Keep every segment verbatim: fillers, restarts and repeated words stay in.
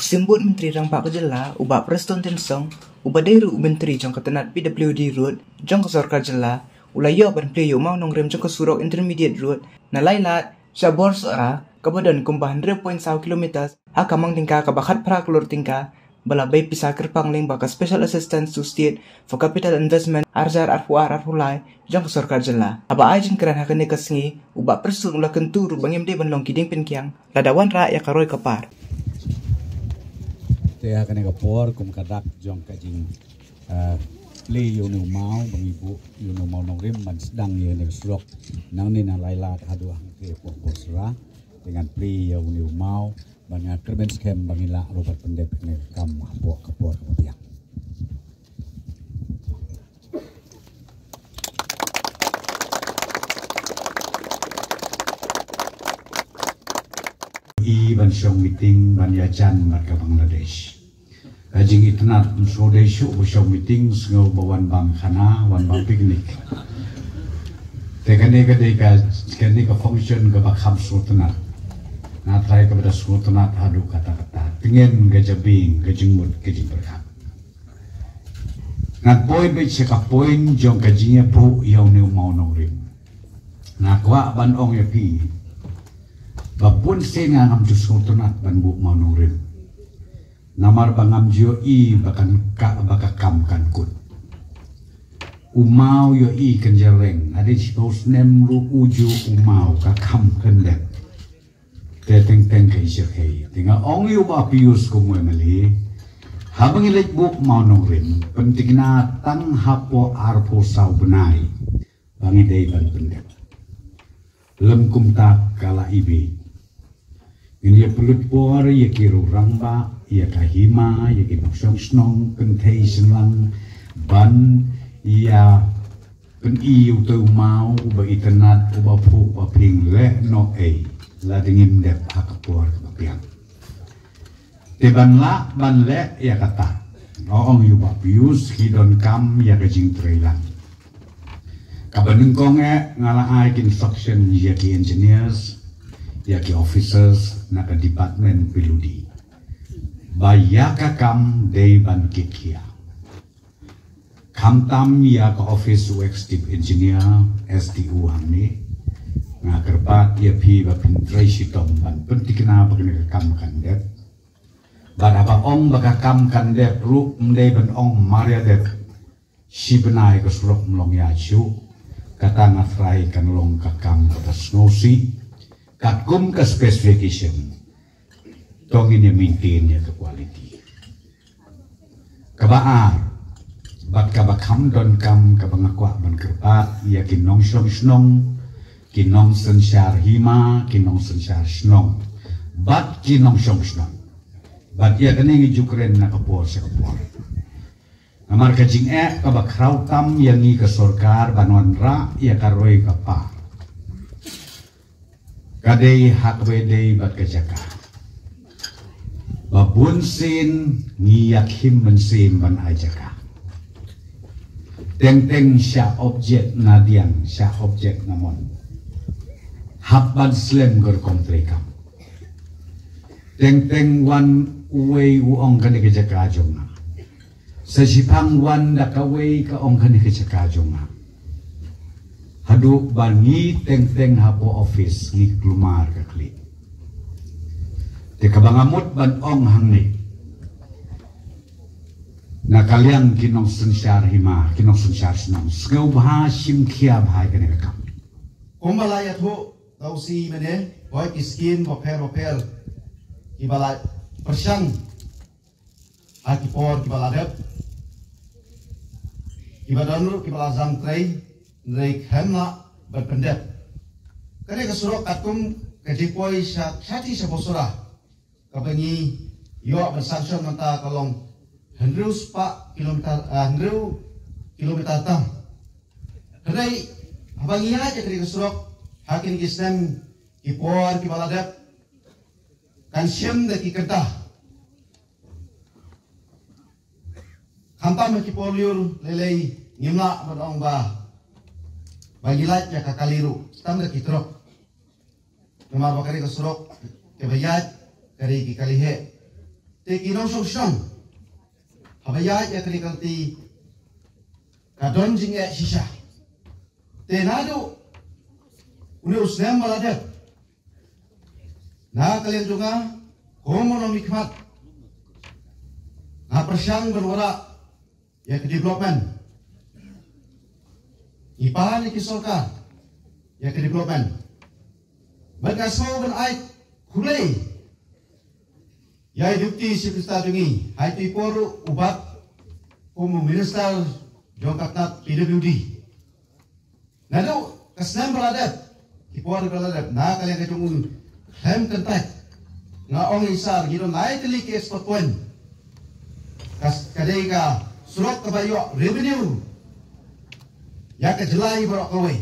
Symbud Myntri Rangbah ka Jylla, u Bah Prestone Tynsong, uba dei ruh u Myntri jong ka tnat P W D Road jong ka Sorkar Jylla, u la ïoh ban plie ïa u mawnongrim jong ka surok Intermediate Road na Lailad sha Bor Sohra, kaba don kumba hynriew point saw kilometers, ha ka mang tyngka kaba khatphra klur tyngka, ba la bei pisa kyrpang lyngba ka Special Assistance to State for Capital Investment arhajar arphew ar arphew lai jong ka Sorkar Jylla. Haba ai jingkren ha kane ka sngi, u Bah Prestone u la kyntu ruh ba ngim dei ban long ki dieng pynkiang lada wanrah ïa ka roi ka par. Te ha kane ka por kum ka dak jong ka jing, eh, plie ïa une u maw, ba ngi buh ïa une u mawnongrim ban sdang ïa une u surok nangne na Lailad haduh hangtei hapoh Bor Sohra. Te ngan plie ïa une u maw, ban nga kyrmen skhem ba ngin lah ruh ban pyndep ïa kane ka kam hapoh ka por kaba biang. I ban shong meeting ban ïajan bad ka Bangladesh. Ka jingitynnad, ym sngewdei shuh ba shong meeting, sngew ba wan bam khana, wan bam picnic. Te kane ka dei ka, kane ka function kaba kham sngewtynnad. Nga trai kaba da sngewtynnad haduh katta katta. Tngen ka jabieng, ka jingmut, ka jingpyrkhat. Ngan poi beit sha ka point jong ka jingïabuh ïa une u mawnongrim. Nga kwah ban ong ïa phi ba bun sien nga ngam ju sngewtynnad ban buh mawnongrim. Namar ba ngam ju ïohi ba kan ka, ba ka kam kan kut. U maw ïohi kan jreng, hadien shiphew snem ruh u ju u maw ka kam kan dep. Te teng teng ka ïa shyrkhei. Te nga ong ïa u Bah Pius kum u M L A, haba ngi leit buh mawnongrim, pynthikna tang hapoh arphew saw bnai ba ngi dei ban pyndep. Lym kumta ka la iwei. Ngin ïa pynlut por ïa ki riew rangbah, ïa ka hima, ïa ki nongshong shnong, kynthei shynrang, ban ïa pyni ïa uto u maw uba itynnad, uba phuh, uba pynlehnohei, lada ngim dep ha ka por kaba biang. Te ban lah ban leh ïa kata, nga ong ïa u Bah Pius, ki donkam ïa ka jingtreilang. Kaba nyngkong eh nga la ai ki instruction ïa ki engineers, ïa ki officers na ka department P W D, ba ïa ka kam dei ban kitkhia. Khamtam ïa ka office u executive engineer, S D O hangne, nga kyrpad ïa phi ba phin trei shitom ban pynthikna ba kane ka kam kan dep. Bad haba ong ba ka kam kan dep ruh, ym dei ban ong mar ïa dep shi bnai ka surok ym long ïa shuh. Kata nga trai kan long ka kam kaba sngewsih katkum ka specification. To ngin ïa maintain ïa ka quality. Kaba ar bad kaba kham donkam, kaba nga kwah ban kyrpad ïa ki nongshong shnong, ki nongsynshar hima, ki nongsynshar shnong bad ki nongshong shnong. Bad ïa kane ngi ju kren na ka por sha ka por. Namar ka jingeh kaba khraw tam ïa ngi ka sorkar ban wanrah ïa ka roi ka par, ka dei ha kaba ïadei bad ka jaka. Ba bun sien ngi ïakhim mynsiem ban ai jaka. Teng teng sha object na diang, sha object na mon, hap ban slem ka rukom treikam. Teng teng wan uwei u ong kane ka jaka jong nga. Sa shiphang wan da kawei ka ong kane ka jaka jong nga. Haduh ba ngi teng teng hapoh office ngi kulmar ka khlieh. Te kaba nga mut ban ong hangne, na ka liang ki nongsynshar hima, ki nongsynshar shnong, sngewbha shim khia bha ïa kane ka kam. Kumba la ïathuh da u C E mynne, koi ki skim bapher bapher kiba la pyrshang ha ki por kiba la dep, kiba don ruh kiba la jam trei, hynrei khlem lah ban pyndep. Kane ka surok katkum ka jingpoi sha, shati sha Bor Sohra, kaba ngi ïoh ban sanction mynta ka long hynriew spah kilometer, ah, hynriew kilometer tam. Hynrei haba ngi ïaid ïa kane ka surok ha kine ki snem ki por kiba la dep, kan shim da ki kynta. Khamtam ha ki por lyiur lei lei ngim lah ban ong ba, ba ngi lait ïa ka kali ruh, tam da ki trok. Namar ba kane ka surok kaba ïaid ka dei ki kali heh. Ki nongshong shnong haba ïaid ïa kane ka lynti ka don jingeh shisha. Te naduh une u snem ba la dep, na ka liang jong nga kum u nongmihkhmat, nga pyrshang ban wanrah ïa ka development. Ngi pan ïa ki sorkar ïa ka development. Bad nga sngew ban ai khublei ïa i Deputy Chief Minister jong ngi, ha ito i por u bat kum u minister jong ka tnat P W D. Naduh ka snem ba la dep, ki por ba la dep, na ka liang ka jong u khlem kyntait, nga ong ïa i sir, ngi don lai tylli ki export point. Ka, ka dei ka surok kaba ïoh revenue ïa ka jylla baroh kawei.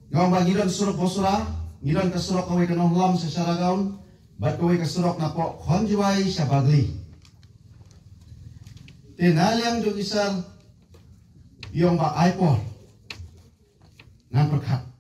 Nga ong ba ngi don surok Bosora, ngi don ka surok kawei ka Nonghlam sha Sharagaon, bad kawei ka surok napoh Khonjwai sha Bagli. Te na liang jong i sir i ong ba ai por, ngan pyrkhat.